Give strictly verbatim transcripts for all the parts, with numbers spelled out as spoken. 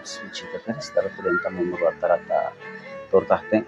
Suchiker, tara turenta me Moruar tara ta tortajten,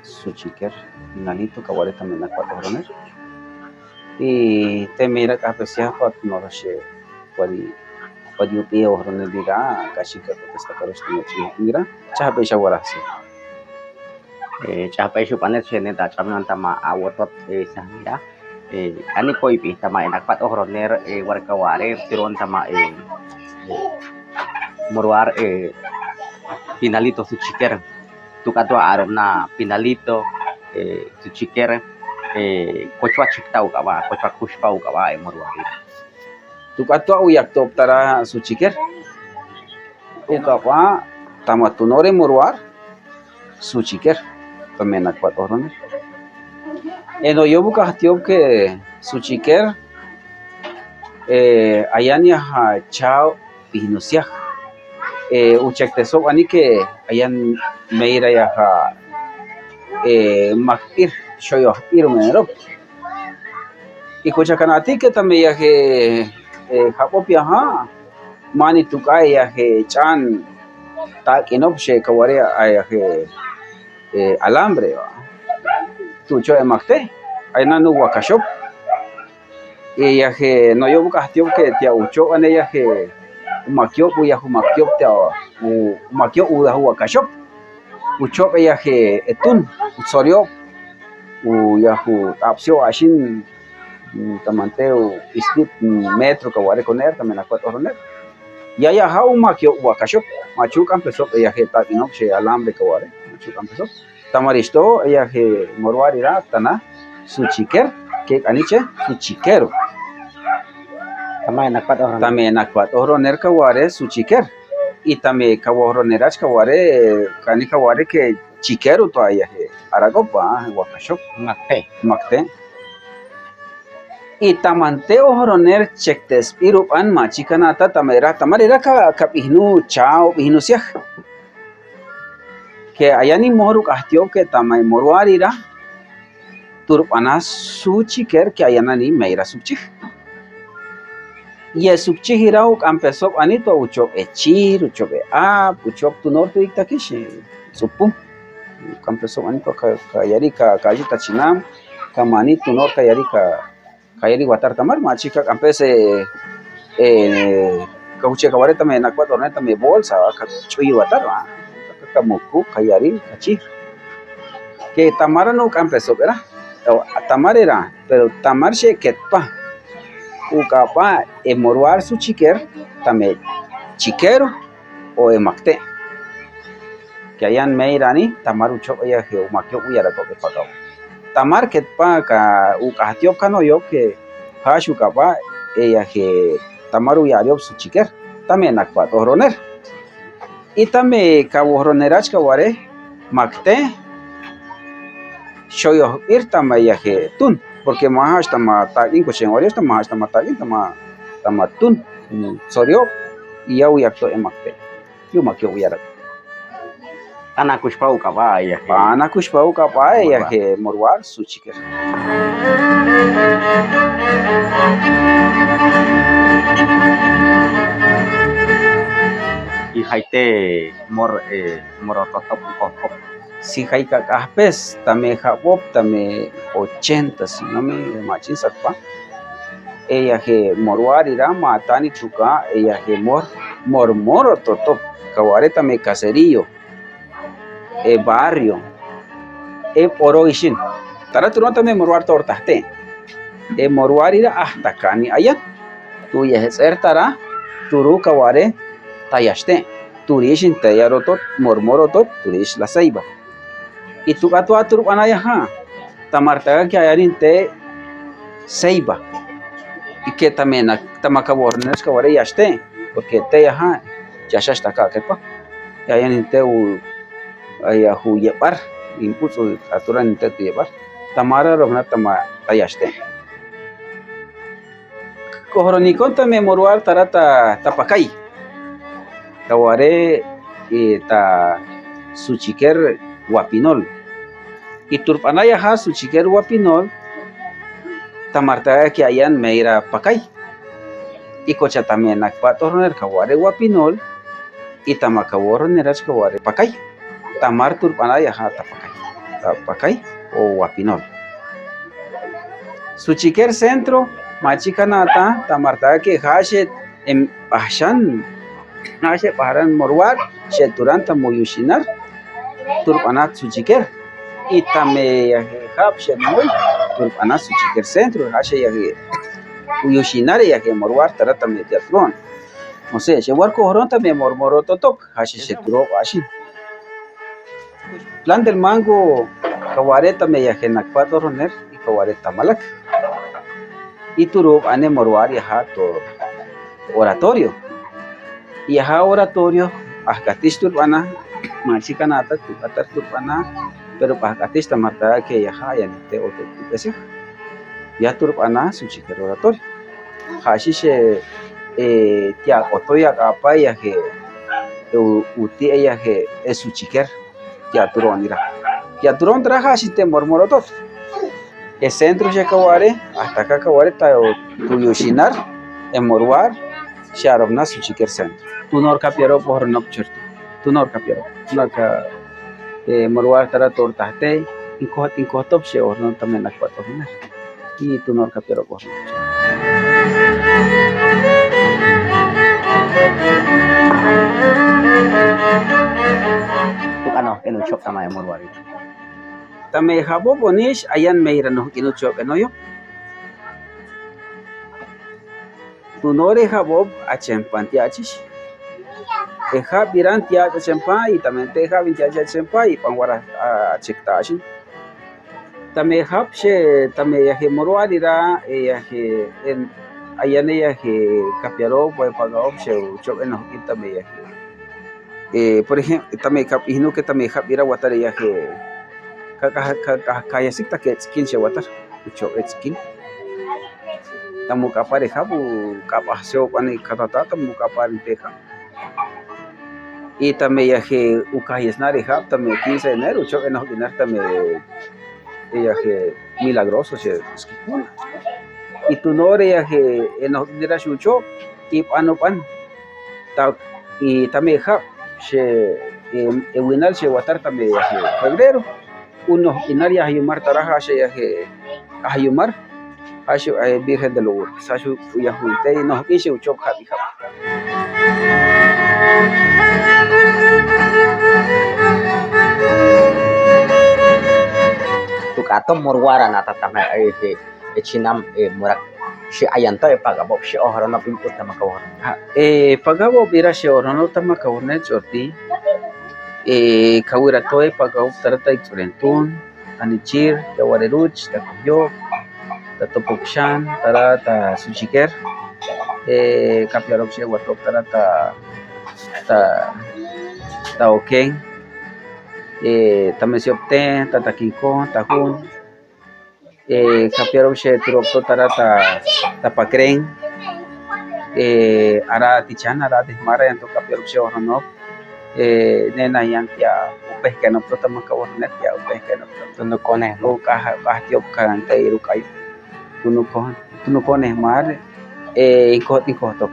Suchiker, Pinalito, kaware tame nakpat ohroner. I teme ira k'ahpes ya pat noroxe, wari, wari upi ohroner ira, kaxi ka contesta karox teme chi ira, chahpe xa wara si. Eh, chahpe xu p'ane xene ta ch'aman tama awotot, eh, sa ira. Eh, ani koipi tama, eh, nakpat ohroner, eh, wara kaware, tiron tama, eh, eh, Moruar, eh, Pinalito Suchiker. Tuka tua arona Pinalito, eh, Suchiker, eh, kochua chiktau kaba, kochua kuxpau kaba, eh, Moruar. Tuka tua u yak toptara Suchiker. Ukaba tama tunore Moruar Suchiker, tame nakpat ohroner. E no yobu ka tiop ke Suchiker, eh, ayan yaha chao pihnusiak. Eh, uchektesob ani ke ayan meira yaha, eh, makpir, xoyoh pir menero. I kuchakanati ke tame yahe, eh, jabop yaha, mani tuka yahe ch'an tak'inop xe kaware a yahe, eh, alambre, tu cho e makte, ayan nanu wakaxop. I yahe no yobu ka tiop ke tia uchob ane yahe umakiop, u yahu umakiop tia, u, umakiop u yahu wakaxop. Uchob e yahe etun, u tsoriob, u yahu t'absio axin, mm, tamante u isnip, mm, metro kaware koner, tame nakpat ohroner. Ya yaha umakiop wakaxop, machu k'ampesob e yahe tak'inop xe alambre kaware, machu k'ampesob. Tamarixto e yahe Moruar ira tana Suchiker, ke k'aniche Suchikero. Tame nakpat ohroner. Tame nakpat ohroner kaware Suchiker. I tame kawohronerach kaware, kani kaware ke Chikero tua yahe arakop, wakaxop. Makte. Makte. I tamante ohroner chektesbir uban ma chikanata tame ra, tamar ira ka, ka bihnu chao bihnusiak. Ke ayan i mohur u k'ahtiop ke tame Moruar ira, turban a Suchiker ke ayan ani meira Sukchij. Ye Sukchij ira u k'ampesob ani tua uchob e chir, uchob e ab, uchob tunor tu ik takish, e, ts'upum. U k'ampesob ani tua ka, ka yari ka, ka ayu ta chinam, ka mani tunor ka yari ka, ka yari watar tamar, ma chika k'ampes, e, ka juche kaware tame nakpat ohroner tame bolsa, ka ch'uyi watar, ka, ka muku, ka yari, ka chir. Ke tamar a nu k'ampesob era, tamar era, pero tamar xe ketpa. Ukaba e Moruar Suchiker, tame Chikero, o e Makte. Ke ayan meira ani, tamar uchob e yahe umakiop u yarakop e pakau. Tamar ketpa ka u k'ahtiop ka noyop ke, hash ukaba e yahe tamar u yariop Suchiker, tame nakpat ohroner. I tame kawohronerach kaware, Makte, xoyohbir tame yahe tun, porque ma hash tama tak'in, kuchen warios tama hash tama tak'in, tama, tama tun, mm, tsoriob, i ya u yak to e Makte. Yu makiop u yarak. Pana kuxpa ukaba e yahe. Pana kuxpa ukaba e yahe Moruar Suchiker. I jaite mor, e, mor ototop ukokop. Si jai ka k'ahpes, tame jabop, tame ochenta, si no me, ma chin satpa. E yahe Moruar ira ma tani tuka, e yahe mor, mor, mor ototop, kaware tame caserío, e barrio, e poro ishin. Tara turon tame Moruar tortajte. E Moruar ira ahta kani ayan. Tu yehets'er tara, turu kaware, tayaxte. Turish in teyar otot, mor, mor otot, turish La Ceiba. I tuka tua turban a yaha, tamar taka ke ayan in tey Ceiba. I ke tame na, tama kawohronerach kaware yaxte, porque tey yaha, yaxax taka kepa. Ayan in tey u, aya hu yebar, in puts u aturan in tey tu yebar. Tamar a rogna tama tayaxte. Kohronikon tame Moruar tara ta, ta Pakay. Kaware, e, ta Suchiker Wapinol. I turban a yaha Suchiker Wapinol, tamar taka ke ayan meira Pakay. I kocha tame nakpat ohroner kaware Wapinol, I tama kaworoner achka ware pakay. Ta mar turbanaa yaha ta pakay. Ta pakay o wapinol. Suchiker centro, ma chikanata, ta martake hashe em bahshan. Hashe bahran Moruar, she turanta muyusinar, turbanat Suchiker. I tame yahe hap she mui, turbanat Suchiker centro, hashe yahe uyusinar yahe Moruar tara tame tiaturon. O sea, she warko horon tame mormorototok, hashe she turo bashi. Plan del Mango, kaware tame yahe nakpat oroner, i kaware tamalak. I turo bane Moruar yaha to oratorio. Yaha oratorio, ahkatish turbana, ma chikanata, tukatar turbana, pero ahkatish ta martake yaha, yanite oto tupesik. Ya turbana, Suchiker oratorio. Hashe she, eh, tia oto ya kapa yahe, eh, u-, uti yahe, eh, Suchiker. Tiaturon ira. Tiaturon tara hashe te mormorotot. E centro she kaware, hasta ka kaware ta uyusinar, e Moruar, she arobna Suchiker centro. Tunor kapiaro bohronop churti. Tunor kapiaro. Tunor ka, e Moruar tara tortahte, inkohot, inkohotop she orno tame nakpat orno. I tunor kapiaro bohronop. Tuka no, eno chop tama e Moruar. Tame habo bonish, ayan meira no, eno chop, eno yo. Tunor e habo, achempan tia achish. E hab iran tia achempan, i tame te hab in tia achempan, i pan wara, a, achek ta ashin. Tame hab she, tame yahe Moruar ira, e yahe, en, ayan e yahe kapiaro, bue pagao, she, u chop eno, i tame yahe. E, por ejem-, tame kap-, ihnuke tame hab ira watar e yahe, ka, ka, ka, ka, kayasik ta ke tsikin she watar, u chop e tsikin. Tamu kapar e hab, u kapa se o bani katata, tamu kapar te hab. I tame yahe u kayasnar e hab, tame quince de enero, u chop eno binar tame e yahe milagroso she, es que, i tunor e yahe eno binira she u chop, i pan o pan. Ta, i tame hab, she, e, e winal she watar tame yahe febrero. Uno, inar yaha yumar tara hashe yahe, yaha yumar. Hashe, e, Virgen de Lourdes. Hashe, u yaha te, no, i she u chop hab i hab. Tuka to Moruar na ta tame, e, e, e chinam, e, Morak. She ayanto e pagabob she ohronop i tama kaworne. Ha, e pagabob ira she ohronop tama kaworne chorti. E kawirato e pagabob tara ta Ixurentun, ta Nichir, ta Wareruch, ta Kuyo, ta Topokshan, tara ta Suchiker. E kapiarob she watop tara ta, ta, ta Okeng. E ta Mesiopten, ta Takinkon, ta Hun. E kapiarob she turop to tara ta, ta Pakren. E ara tichan, ara desmar, ayanto kapiarob she ohronop. E nena yan tia upehkenop to tama kaworne, tia upehkenop to. Tunukone. O kaha, kaha tiop kan ta iru kayo. Tunukon, tunukone mar. E inkohot, inkohotop.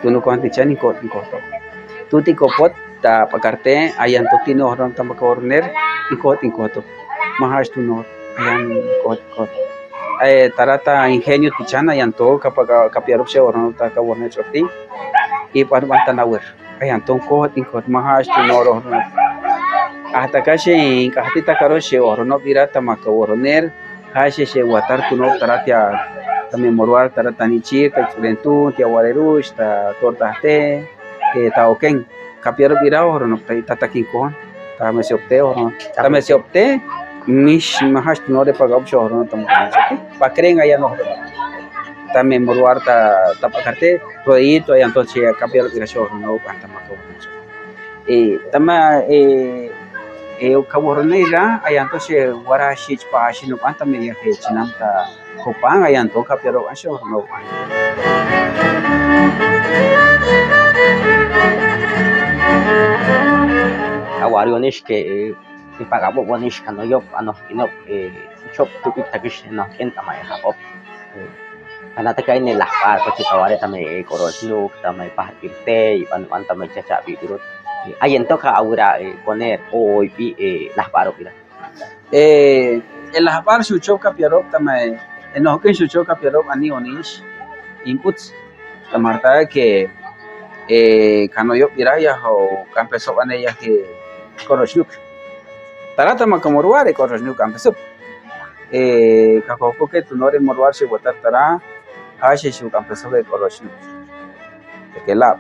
Tunukon tichan, inkohot, inkohotop. Tuti kopot ta Pakarte, ayanto tino ohronop tama kaworne, inkohot, inkohotop. Mahash tunor, ayan inkohot, inkohotop. E tara ta Ingenio tichan, ayanto kapa, kapiarob she ohronop ta kaworne chorti. I pan, pan ta Nawer. Ayanto inkohot, inkohot, mahash tunor ohronop. Hasta ka she, kahati ta karo she ohronop ira tama kaworne. Hashe she watar tunor tara tia, tame Moruar tara ta Nichir, ta Ixurentun, tia Wareruch, ta Tortahte, e ta Okeng. Kapiarob ira ohronop ta, ta Takinkon, ta Mesiopten ohronop. Ta Mesiopten, mish, mahash tunor e pagabob she ohronop tama kaworne. Pakren ayan ohronop. Tame Moruar ta, ta Pakarte, proyecto ayanto she kapiarob ira she ohronop, an tama kaworne. E tama, e, e, kaworne ira, ayanto she wara shich pa ashin o pan tame yahe chinam ta Kopan, ayanto kapiarob an she ohronop an. Awario nish ke, e, i pagabob nish kano yop, ano kinop, e, chop tupi takish, ano kin tama e habob. Kana ta kaine lahpar ko chika ware tame, e, korosnuk, tame pahar pirte, i pan, pan tame chacha bibirut. Ayan to ka awira, eh, poner o oipi, eh, lajbaro pira. Eh, e lajbar xuchok kapiarob tame, eh, enohkin xuchok kapiarob ani onix. Inputs. Tamarta ke, eh, kanoyob ira ya ho k'ampesob ane ya ke k'orochnuk. Tara tama ka moruar e k'orochnuk k'ampesob. Eh, ka koko ke tunor e moruar xe watar tara, haxe xu k'ampesob e k'orochnuk. Te ke lab.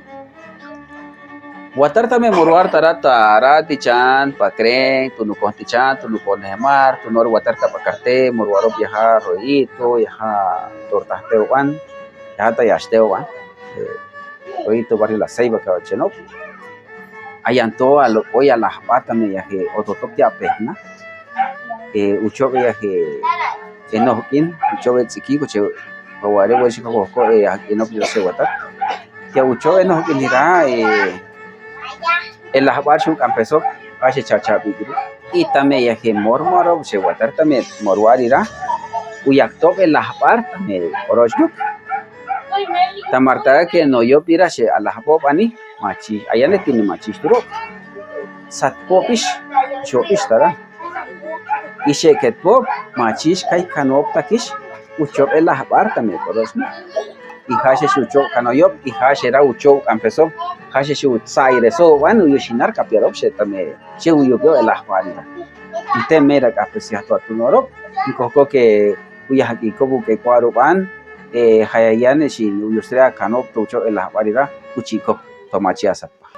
Watar tame moruar tara, tara tichan, Pakreng, tunukon tichan, tunukon nemar, tunor watar ta Pakarte, moruarob yaha Royito, yaha Tortajteuban, yaha Tayachteuban. Eh, Royito barrio La Ceiba ka chenob. Ayan to alo, oy alajbar tame ya ke ototok ya pehna. Eh, uchob ya ke enohkin, uchob e tsiki, kuche, waware, waware xika koko, eh, ak'inop yo se watar. Ya uchob enohkin ira, eh, e lajbar xu k'ampesob, haxe chacha bikiri. I tame ya ke mormaro, se watar tame moruar ira, uyaktob e lajbar tame k'orochnuk. Tamarta ke noyob ira xe alajbob ani, machi, ayan e tini machi xturob. Satbobix, xobix tara. I xeketbob, machix kay kanob takix, uchob e lajbar tame k'orochnuk. I haxe xu uchob kanoyob, i haxe ra uchob k'ampesob, haxe xu tsairesob ban, uyu xinar kapiarob xe tame, xe uyubi e lajbar ira. Inte mera k'ampesob ya to atunorob, i koko ke uyaha kiko bu ke kuaruban, eh, hayayan e xin uyusre a kanob to uchob e lajbar ira, uchikop to machi asatba.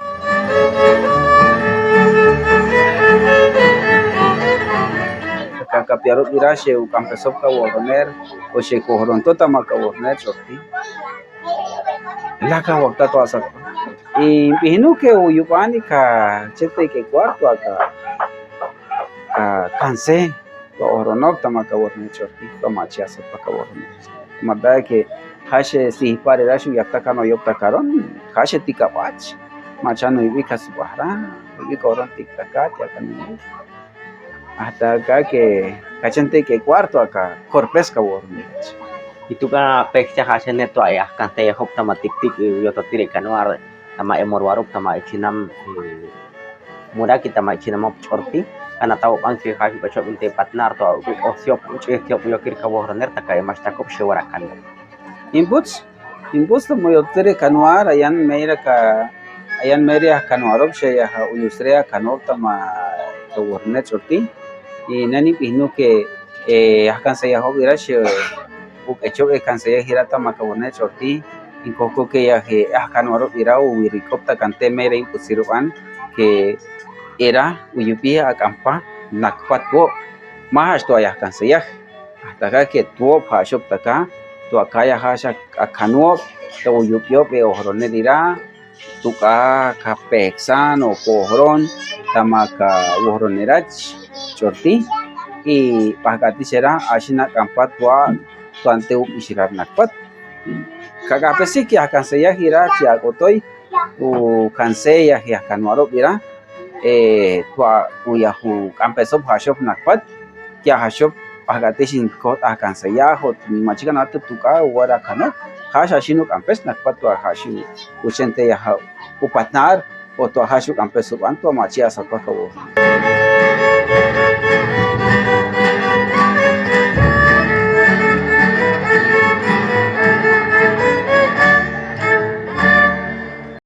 Ka kapiarob ira xe u k'ampesob ka wohroner, o xe kohoron to tama ka wohroner chorti. Laka wak ta to asatba. I binuk ke uyuban i ka chete ke kuarto aka, ka kanse. Ka wohronob tama ka wohroner chorti, ka machi asatba ka wohroner. Tamarta ke haxe sihpar ira xu yakta kanoyob ta karon, haxe tikabach. Machanu ibi ka subahra, ibi koron tiktakat ya kanoyob. Hasta ka ke kachente ke kuarto aka korpes ka wohroner. I tuka pekcha haxe ne to aya kanse ya hop tama tiktik, i yototir e kanoar, tama e moruarob, tama e chinam, i muraki tama i chinamob chorti, kana tau ban ke haxe u k'achob inte patnar to, u k'o siop, u ch'e siop, u yokir ka wohroner, taka e machtakop xewar a kanob. Inputs, inputs tama yototir e kanoar, ayan mera ka, ayan mera ya kanoarob, xe ya ha uyusre a kanob tama ka wohroner chorti. I nani binuk ke, eh, ya kanse ya hop ira xe, u k'achob e kanse ya hira tama ka wohroner chorti, i koko ke ya he, ya kanoarob ira u wirikop ta kante mera inputsir ban, ke ira uyubi a k'ampa nakpat tuop, ma hash to a ya kanse ya. Hasta ka ke tuop hashop taka, to aka ya hash a kanoop, ta uyubiop e wohroner ira, tuka ka peksan o kohoron tama ka wohronerach chorti, i pahkati sera, asina k'ampa to a, to ante u pisirar nakpat. Ka k'apesik ya kanse ya hira, chi ak'otoy, u kanse ya, ya kanoarob ira, eh, to a, u ya hu k'ampesob hashop nakpat, ya hashop, pahkati sin kot a kanse ya, hot, machikan atu tuka, u wara kano, hash asina u k'ampes nakpat, to a hash u, u chente ya ha, u patnar, o to a hash u k'ampesob an, to a machi asatba ka wohroner.